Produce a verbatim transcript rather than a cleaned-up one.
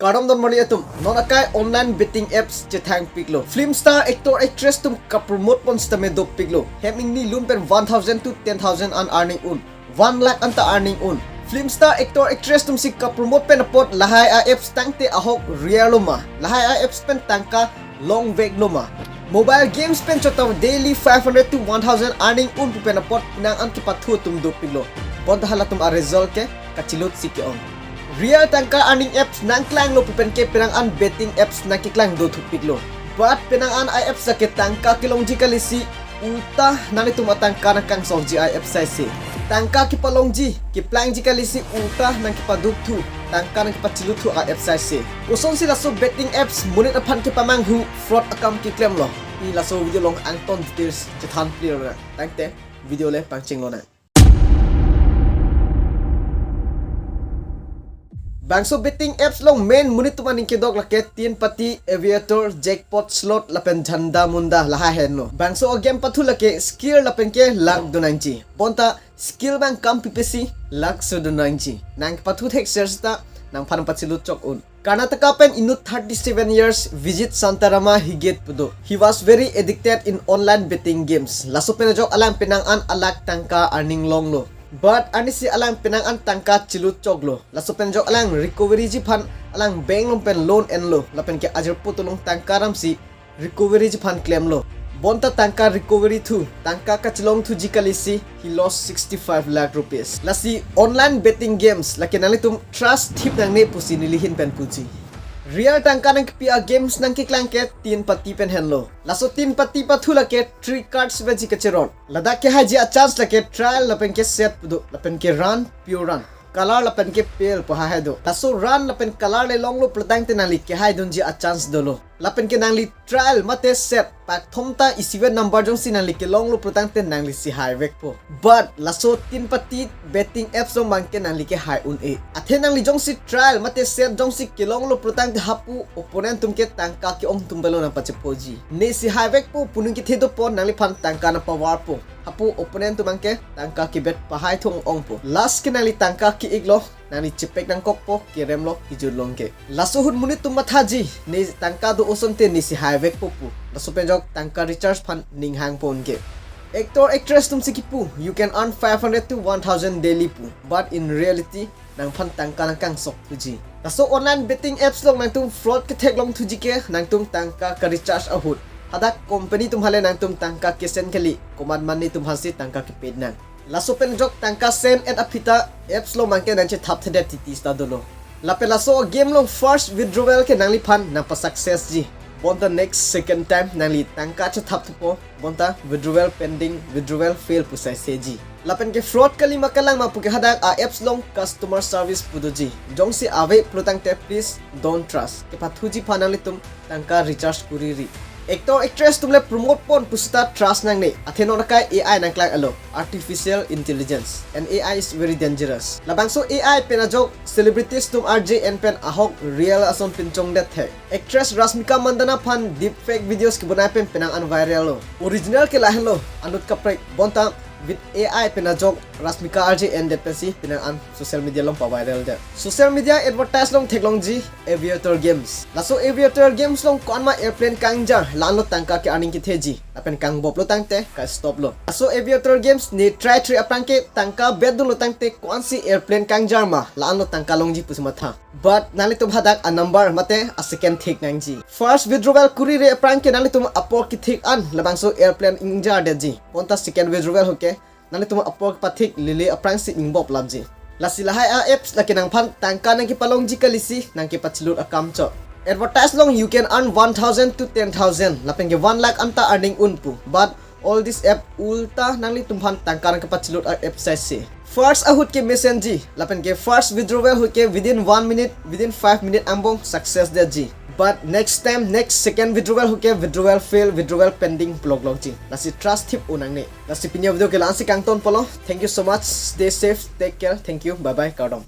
Kardom don marli atum, non akai online betting apps chethangpiklo. Film star, actor, actress atum kapromote pon sitame dopiklo. Hem ingni lun pen one thousand to ten thousand an earning un, one lakh anta earning un. Film star, actor, actress atum si kapromote pen apot lahai a-apps tangte ahok rare lo ma? Lahai a-apps pen tangka longvek lo ma? Mobile games pen chot ta daily five hundred to one thousand earning un pu pen apot nang an kepathu atum dopiklo. Bonta halatum a-result ke kachelut si ke-ong. Real tangka earning apps nangklanglo pu pen ke penang an betting apps nangkeklang dothupiklo. But penang an a-apps lake tangka kelongji kali si ulta nanglitum atangka nangkangsokji a-apps aise. Tangka kepalongji, keplangji kali si ulta nangkepadukthu, tangka nangkepachelutthu a-apps aise. Kosonsi laso betting apps monit aphan kepamanghu, fraud akam keklemlo? Pini laso video along angton details chethan clear na. Tangte video le pangchenglonang. Bangso betting apps along main monit atum aning kedok lake Teen Patti, Aviator, Jackpot, Slot lapen Jhanda Munda lahai henlo. Bangso a-game pathu lake skill lapen ke luck donangji. Bonta skill abang kam pipe si luck si donangji. Nangkepathu thekser seta nangphan pachelut chok un. Karnataka pen inut thirty-seven years Vijit Santarama Hegde pu do. He was very addicted in online betting games. Laso pen ajok alang penang an a-lakh tangka earning longlo. But arnisi alang penang an tangka chelut choklo. Laso pen ajok alang recoveryji aphan alang bank along pen loan enlo. Lapen ke ajirpo tolong tangka ramsi recoveryji aphan klemlo. Bonta tangka recovery thu, tangka kachelongthuji kali si he lost sixty-five lakh rupees. Lasi online betting games lake nanglitum trust thip nangne pusi neli ahin pen puji. Real tangka nangkepi a-games nangkeklang ke Teen Patti pen henlo. Laso Teen Patti pathu lake three cards veji kacherol. Ladak kehaiji a-chance lake trial lapen ke set pu do, lapen ke run, pure run. Color lapen ke pale pu hahai do. Laso run lapen color le longlo pulotangte nangli kehaidunji a-chance dolo. Lapen ke nangli trial mate set pakthom ta isi vet number jongsi nangli kelonglo pulotangte nangli si haivekpo. But laso Teen Patti betting apps along abang ke nangli kehai un-e. Athe nangli jongsi trial mate set jongsi kelonglo pulotangte hapu opponent atum ke tangka ke-ong atum pulo nangpachepoji. Ne si haivekpo pu ningkethe dopo, nangliphan tangka nangpavarpo. Hapu opponent atum abang ke tangka kebet pahai thong ongpo. Last ke nangli tangka ke-iklo, nangli chepek nangkokpo, keremlo, kejut longke. Laso ahut monit atum mathaji, ne tangka do osonte ne si haivekpo pu. Laso pen ajok tangka recharge aphan ning hangpo unke. Actor, actress atum si kipu, you can earn five hundred to one thousand daily pu. But in reality, nangphan tangka nangkangsok thuji. Laso online betting apps along nangtum fraud ketheklong thuji ke, nangtum tangka ka-recharge ahut. Hadak company atum hale nangtum tangka ke-send kali, komat mane atum aphansi tangka ke-paid nang. Laso pen ajok tangka send et aphi ta apps along abang ke nangchethap thedet titi seta dolo. Lapen laso game along first withdrawal ke nangliphan nangpa-success ji. Bonta next second time nangli tangka chethap thupo. Bonta withdrawal pending, withdrawal fail pu saiseji. Lapen ke fraud kali ma kalang ma pu ke hadak a-apps along customer service pu doji. Jongsi ave pulotangte please don't trust. Kepathuji aphan nanglitum tangka recharge kuriri. Actor, actress atum le promote pon pu seta trust nangne. Athe non akai A I nangklang alo, artificial intelligence. And A I is very dangerous. Labangso A I pen ajok celebrities atum R J en pen ahok real ason pinchongdet he. Actress Rashmika Mandanna aphan deepfake videos kebonai pen penang an viral lo. Original ke lahenlo, anut kaprek. Bonta with A I pen ajok Rashmika R J endet pensi penang an social media along pa-viral det. Social media advertise along theklongji Aviator Games. Laso Aviator Games along ko-an ma airplane kangjar, la-anlo tangka ke-earning ketheji. Lapen kangboplo tangte ka-stop lo. Laso Aviator Games ne try try aphrang ke tangka bet dunlo tangte ko-ansi airplane kangjar ma, la-anlo tangka longji pusi matha. But nanglitum hadak a-number mate a-second thik nangji. First withdrawal kurire aphrang ke nanglitum apor kethik an labangso airplane ingjardetji. Bonta second withdrawal ahut ke nanglitum apor kepathik lele aphrangsi ingbop lapji. Lasi lahai a-apps lake nangphan tangka nangkepalongji kali si nangkepachelut akam chot. Advertise along you can earn one thousand to ten thousand, lapen ke one lakh anta earning un pu. But all this app ulta nanglitum aphan tangka nangkepachelut a-apps aise. First ahut ke mesen ji, lapen ke first withdrawal ahut ke within one minute, within five minute angbong success detji. But next time, next second withdrawal ahut ke withdrawal fail, withdrawal pending puloklokji. Lasi trust thip un nangne. Lasi pini a-video ke la-ansi kangton polo. Thank you so much. Stay safe, take care. Thank you. Bye bye. Kardom.